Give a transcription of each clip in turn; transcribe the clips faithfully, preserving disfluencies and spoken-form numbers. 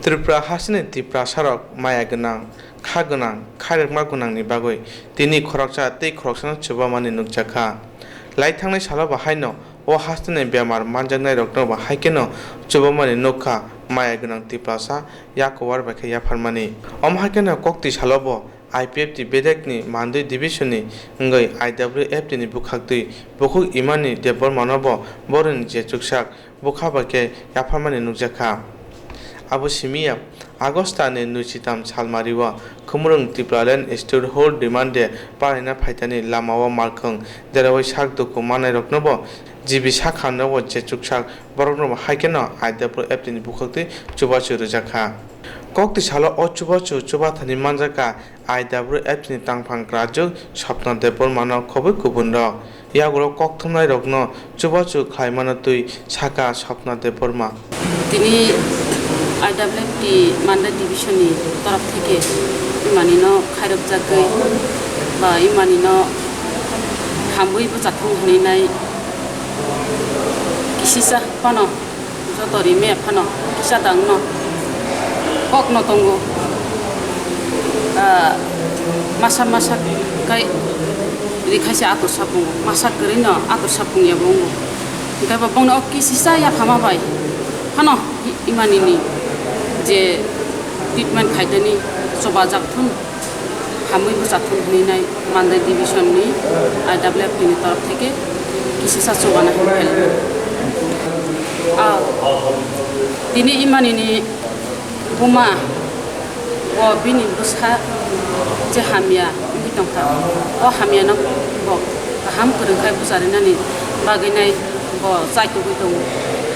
Tripura hasteni Tiprasarok maya gwnang, kha gwnang, khairokma gwnangni bagwi tini khoroksa tei khoroksano chubamani nukjakha. Laithangnai salo bo haino o hasteni bemar manjaknairokno bo haikheno chubamani nukha maya gwnang Tiprasa yakuwar bai khe yapharmani. Omo haikheno kokti salo bo I P F T bedekni Mandwi division ni wngwi I W F T ni bwkhaktwi bukhuk Imani Debbarma no bo boroni je chuksak bwkha bai khe yapharmani nukjakha. Abo simi ya, Agosta ni nwichitam salmari o Khumulwng Tipraland Institute Hall Demand Day palaina phaitani lama o malkhwng deroi sak dukhu manai rokno bo G B sakha no bo je chuksak borok no bo haikheno I W F T ni bwkhaktwi chubachu rwjakha. Kokti salo o chubachu chubathani manjakha I W F T ni tangphang kwrajwk Swapna Debbarma no khobwi kubun rok. Yagulo kokthumnai rokno chubachu khlaimano twi sakha Swapna Debbarma. Tini I W F T Mandai division ni torof theke imani no khairokjagwi ba imani no hamwi bwchathung hwnwi nai kisisa phano. Joto rimaya phano kisa dangno kokno tongo. Ah, masa masa kai rikhaise ator sapungo, masa kwrwino ator sapung ya bongo. Hingke bo bongni o kisisa yaphama bai phano imanini je treatment khaitani chobajak phano. Hamwi bwchathung hwnwi nai Mandai division ni I W F T ni torof theke kisisa chubana hwnwi phailai mano. Ah, tini imani ni buma bo bini bwsa je hamya wngwi tongkha. O hamya no bo kaham kwrwng khai bwcharinani bagwi nai bo chaitugwi tongo.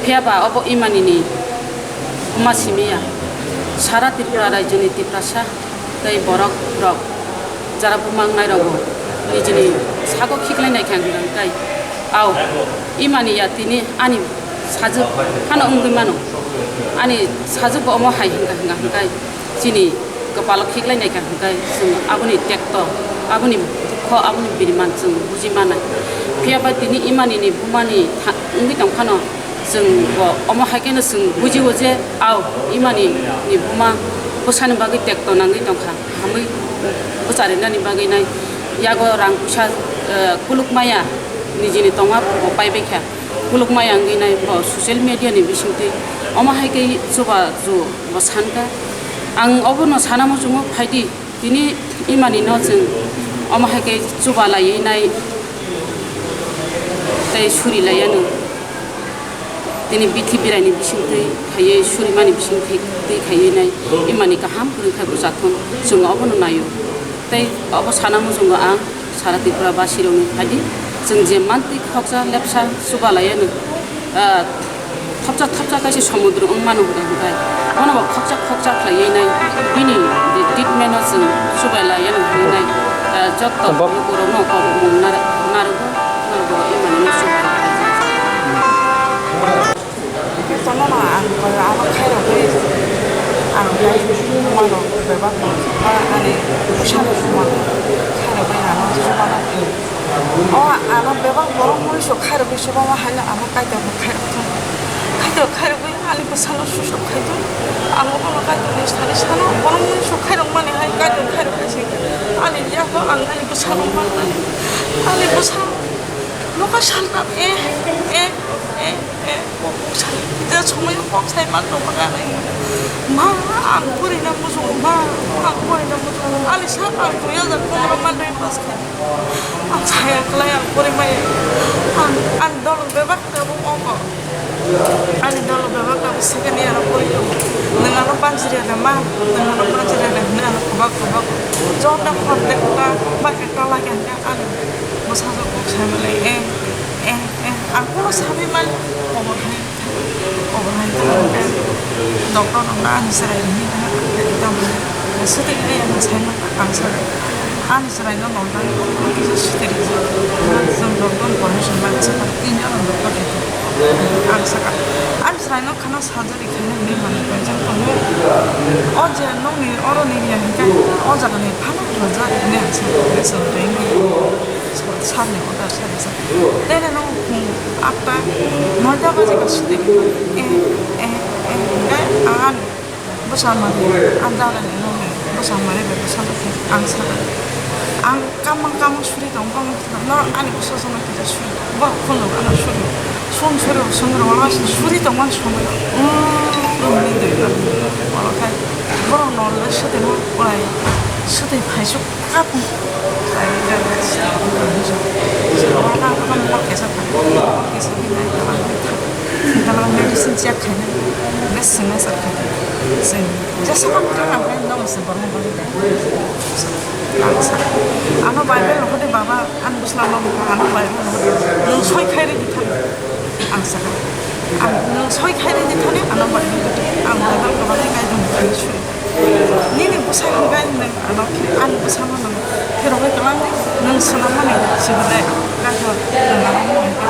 Phiya ba obo imani ni buma simi ya. Sara Tripura rajyo ni Tiprasa tei borok rok jara buma wngnai rogo nijini sago khiklai nai kha hwnkha hwnkhe, au imani ya tini ani sajwk phano wngwi mano, ani sajwk bo omo hai hwnkha hwnkha hwnkhe chini kwpalo khiklai nai kha hwnkhe chwng aboni tekto, aboni dukho, aboni biriman chwng buji manai. Phiya ba tini imani ni buma ni tha-, wngwi tong phano, chwng bo omo hai kheno chwng bujio je, au, imani ni buma bwsani bagwi tekto nangwi tongkha, hamwi bwcharinani bagwi nai yago rang puisa, eh, kuluk maya nijini tongma bo paibai kha, kuluk maya wngwi nai bo social media ni bisingtwi omo hai khe chubachu bo sankha. Ang obono sana muchungo phaidi. Tini imani no chwng omo hai khe chuba laiwi nai tei suri laiya no. Tini bithi birai ni bising twi khaiwi suri mani bising twi, twi khaiwi nai imani kaham kwrwng khai bwchathung chwng obono naio. Tei obo sana muchungo ang sara Tripura basi rokni phaidi chwng je mantwi khoksa lepsa chuba laiya no. Ah, thopsa thopsa kaisa somudro wng mano hwnkha hwnkhe, bono bo khoksa khoksa khlaiwi nai bini treatment no chwng chubai laiya no hwnwi nai, ah, jotto lukurokno kobokmung nar-, narwgo, norbo imani no chubai. Tono no ang koi ano khairogwi ang khe mano bebak no ani bwsano mano khairogwi ano mano. O ano bebak borok mui sok khairogwi sobama haino ano kaitor bo khairok thung. Kaitor khairogwi ani bwsano susok khai thung. Ang obono kaitor ni sari sano borok mui sok khairok mani hai kaitor khairok khai se ani yago ang ani bwsano manai. Ani bwsano noka salka eh eh eh eh. Kok sai, te somoi kok sai man tong kha nai. Ma, ang pori na muchung, ma, ang pori na muchung. Ani sa ang dui hajar pondro man dui pass kha. Ang saya kelai ang pori mai. Ang, ang dol bebak tabuk ongko. Ani dol bebak tabuk second year pori tongo. Nang ano panjiri na ma, nang ano panjiri na hina ano kubak kubak. Jor da phone de ba, ba ekta lagi ang ani. Bwsajwk kok sai male, eh, eh, eh. Ang kono sabi man, obo hai. Obo hai khe hwnkhe doctor rok no ani chwrai hwnwi tamo swtwi khe ang sai mano ang sakha ani chwrai no nolnani kisa swtwi rijak. Chwng doctor ni condition bai bwswk tin jon doctor khe ang sakha ani chwrai no khana surgery khaina hwnwi manwi paijak tongo. O je nokni oro ni ya hwnkhe o jaga ni phano rwjak hwnwi ang sakha. Sal ni order sal ni sal. Tene no phung atta noita baje ka site. Eh, eh, eh, eh, ang ani Bwsa mari, ang jara ni nung ni bwsa mari bai bwsa nung khe ang sakha. Ang kamang kamang suri tong bang no ani bwsa jono kisa suri. Borok phunuk ano suri. Sung suri sung ro wala suri tong man sung ro. Hmm, hmm, ni doi ro. Wala khai borok no le swtwi no wala swtwi phaisuk. Kapung. Medicine check khaina. Bes sengna sa khaina. Seng. Jesa kam kha na bai no se borong borong de. Ano Bible hode baba an busla no ano Bible hode. Nung soi khai ri di thang. Ang sakha. Ang nung soi khai ri di thani ano Bible hode. Ang Bible ko bai kai dong khai sui. Nini bwsai hwnwi bai hwnwi ano khe ani bwsano nwng phirogwi kwlangdi, nwng swnammani se hwnwi kaisa nwng ano mohai khe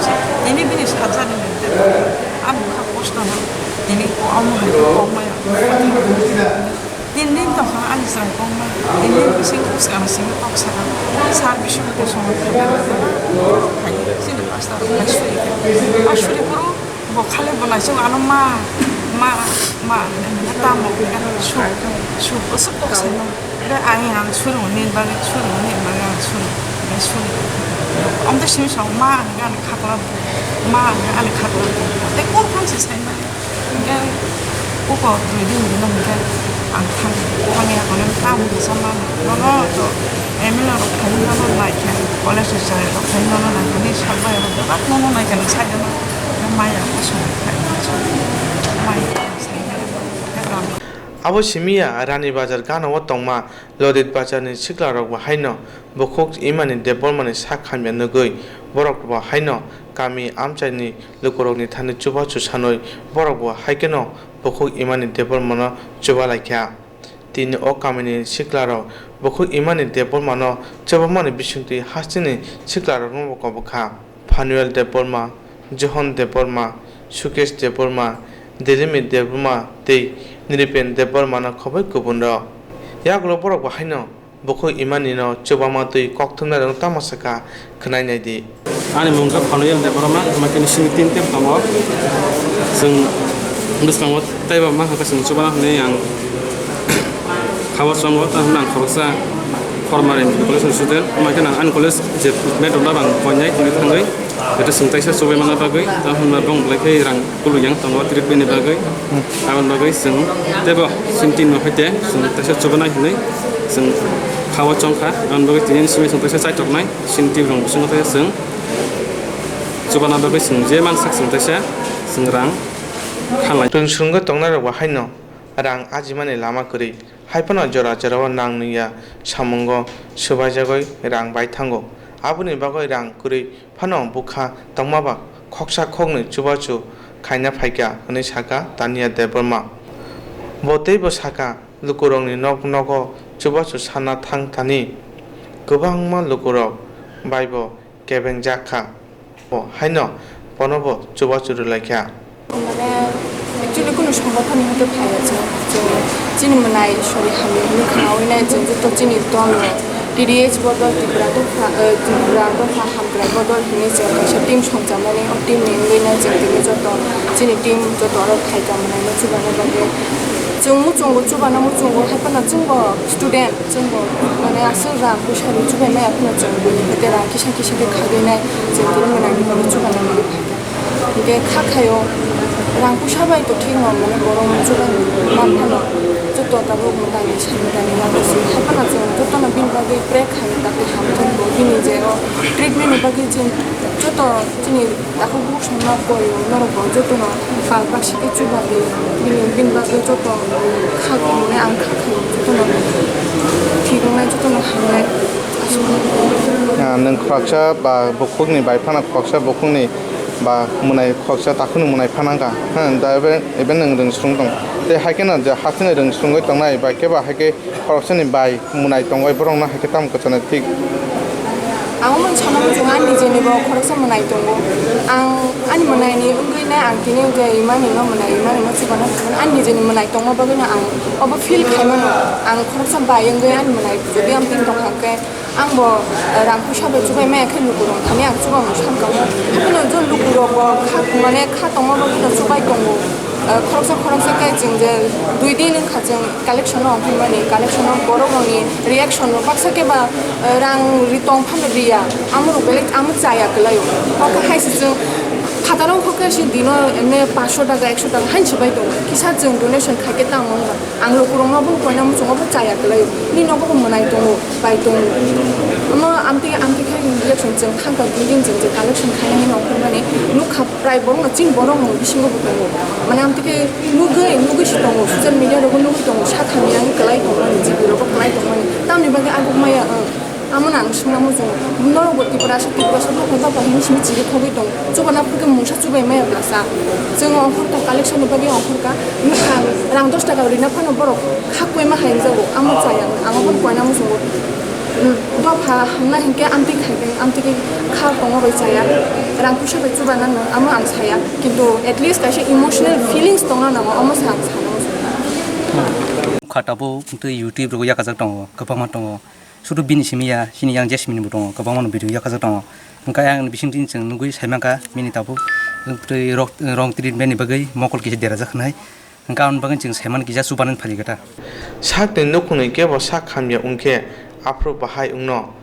tei tini bini sajani nwng tei ani bwkha kosto no tini omo hai khe kokmaya. Tin din tongkha ani chwrai kokma, tin din bising bwskang simi kok sakha sar bising kosong khe phai chini pastor phai suri khe a suri phuru. Bo khali bo naising ano ma, ma, ma, tamo, su, su, su kok sai no. Be ai ang suru ni bagwi, suru ni bagwi ang suru, be suru. Om to simi sa ma ani ani khakla, ma ani ani khakla. Te kon kon se sai ma. Ke uko dui din din ke ang thang, thang ya kono tamo sa ma. No no to, emi no rok thang no no nai khe, college se rok thang no no nai khe, ni sa ba rok ba no no nai khe sai no. Abo simi ya Rani Bazar gana o tongma Lodit Bazar ni sikla rok bo haino bukhuk Imani Debbarma ni sak hamya nugwi borok bo haino kami amchai ni lukurok ni thani chubachu sanwi borok bo haikheno bukhuk Imani Debbarma no chuba laikha. Tini o kamini siklarok bukhuk Imani Debbarmano chubamani bisingtwi hasteni siklarokno bo kobokha. Phanuel Debbarma, Johon Debbarma, Sukesh Debbarma, Dilimi Debbarma tei Nripen Debbarmano khoboi kubunrok. Yagulo borok bo haino bukhuk Imanino chubama twi kokthumnairokno tamo sakha khwnai naidi. Ani mung khe Phanuel Debbarma, ama khe simi tin tep tongo. Chwng bwskango teibo mankha khe chwng chubana hwnwi ang khabo chongo, tamo hwnba ang khoroksa former M B B college ni student, ama khe nang ani college je metro labang koinai tini thangwi, ete chwng teisa chubai manna bagwi, tamo hwnba bong belai khe rang kulu yang tongo treatment ni bagwi. Aboni bagwi chwng teibo sinti no hai te chwng teisa chubana hinwi chwng khao chongkha. Aboni bagwi tini simi chwng teisa chaitok nai sinti rong bisingo teisa chwng chubana bagwi chwng je mansak chwng teisa chwng rang khalai. Chwng swrwngwi tongnai rok bo haino rang ajimani lama kwrwi, hai phano jora jorao nang nungya samungo swbaijagwi rang bai thango. Aboni bagwi rang kwrwi phano bwkha tongmaba khoksa khoknwi chubachu khaina phaikha, hwnwi sakha Tania Debbarma. Bo teibo sakha, lukurokni nok nogo chubachu sana thang thani kwbangma lukurok baibo kebengjak kha, bo haino bonobo chubachu rwlaikha. Mane, actually, kunu songothon ni hoite phaiya chwng. Chwng chini mwnai sorry hamya hinwi khnaui nai chwng joto chini dol no T D H bodol Tripura dopha, eh, Tripura dopha hamkrai bodol hinwi chwng kaisa team songchamani o team ni wngwi nai chwng tini joto chini team joto oro phaikha mwnai no chubana bagwi. Chwng muchungo chubana muchungo hai phano chwngbo student. Chwngbo mane aswk rang puisa rw chubai maya phano chwng buini hwte rang kisa kisa khe khagwi nai chwng tini mwnai ni bagwi chubaina mani phaikha. Hinkhe kha khaio rang puisa bai to thik no mane borok no chubai man phano joto tabuk mwtai ni sal mwtai ni bagwi se hai phano chwng jotono bini bagwi pray khaio tabuk hamjak bo bini je o treatment ni bagwi chwng joto chini takhuk bukhuk songno koi o norok bo jotono pal baksa khe chuba di bini bini bagwi joto kha mane ang kha khaio jotono thik wngnai jotono hamnai aswk. Ah, nwng khoroksa ba bukhukni bai phano khoroksa bukhukni ba mwnai khoroksa takhukni mwnai phano wngkha. Ha, da ebe, ebe nwng rwng swrwng tong. Tei hai kheno je hasteni rwng swrwngwi tongnai bai khe ba hai khe khoroksani bai mwnai tongwi borokno hai khe tamo kwchana thik. Ang omo sana muchungo ani nijeni bo khoroksa mwnai tongo. Ang ani mwnaini wngwi nai ang tini je imani no mwnai, imani no chubana thangmani ani nijeni mwnai tongma bagwino ang obo feel khaimano. Ang khoroksa bai wngwi ani mwnai jodi ang tin tong kha khe Ang bo, eh, rang puisa bai chubai maya khe lukurok thani ang chuba mung sakha. Haphano je lukurok bo kha, mane kha tongma bagwi no chubai tongo. Eh, khoroksa khoroksa khe chwng je dui din wngkha chwng collection o ongkhormani, collection o borok rokni reaction rok baksa khe ba, eh, rang ri tong phano riya. Amo rok belai amo chaya kwlaio. Hakhe hai se chwng phataro wngkha khe se dino emne paanch sho taka, ekso taka haino se bai tongo. Kisa chwng donation khai khe tamo wngkha. Ang lukurokno bo koina muchungo bo chaya kwlaio. Nini nogo bo mwnai tongo, bai tongo. Omo amtwi, amtwi khe reaction chwng thangkha, building chwng je collection khaina hino ongkhormani nukha, prai borokno chini borokno bisingo bo tongo. Mane amtwi khe nugwi, nugwi se tongo, social media rogo nugwi tongo, sakha miyang kwlai tongmani, G B rogo kwlai tongmani. Tamni bagwi aguk maya, ang Amo no ang swngna muchungo. Norok bo Tiprasa, Tiprasa, bapha, bapha hinwi simi chiri khogwi tongo. Chuba na phuru khe mungsa chubai maya blasa. Chwng ongkhor kha, collection ni bagwi ongkhor kha. Wngkha rang dos taka rina phano borok kha koima hai wngjago. Amo chaya, ang abo koina muchungo. Dopha hamna hinkhe amtwi khai khe, amtwi khe kha tongo bai chaya. Rang puisa bai chuba na nang, amo ang saya. Kintu at least kaisa emotional feelings tongna nango, amo se ang sana muchungo. Kha tabuk tei YouTube rogo yakajak tongo, kwbangma tongo. Sudu bini simi ya, chini yang Jasmine bo tongo, kwbangma no video yakajak tongo. Hwnkhe ayang ni bising twi chwng nugwi sai mankha, bini tabuk twi rok, rong treatment ni bagwi mokol kisa derajak hinwi. Hwnkhe aboni bagwi chwng sai mani kisa chubanani phaikha ta. Sakni nukhungni kebo sak hamya wngkhe aphuru bahai wngno.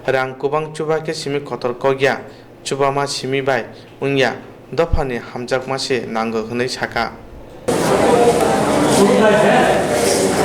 Rang kwbang chuba khe simi kotor kok ya. Chubama simi bai wngya, dophani hamjakma se nango hwnwi sakha.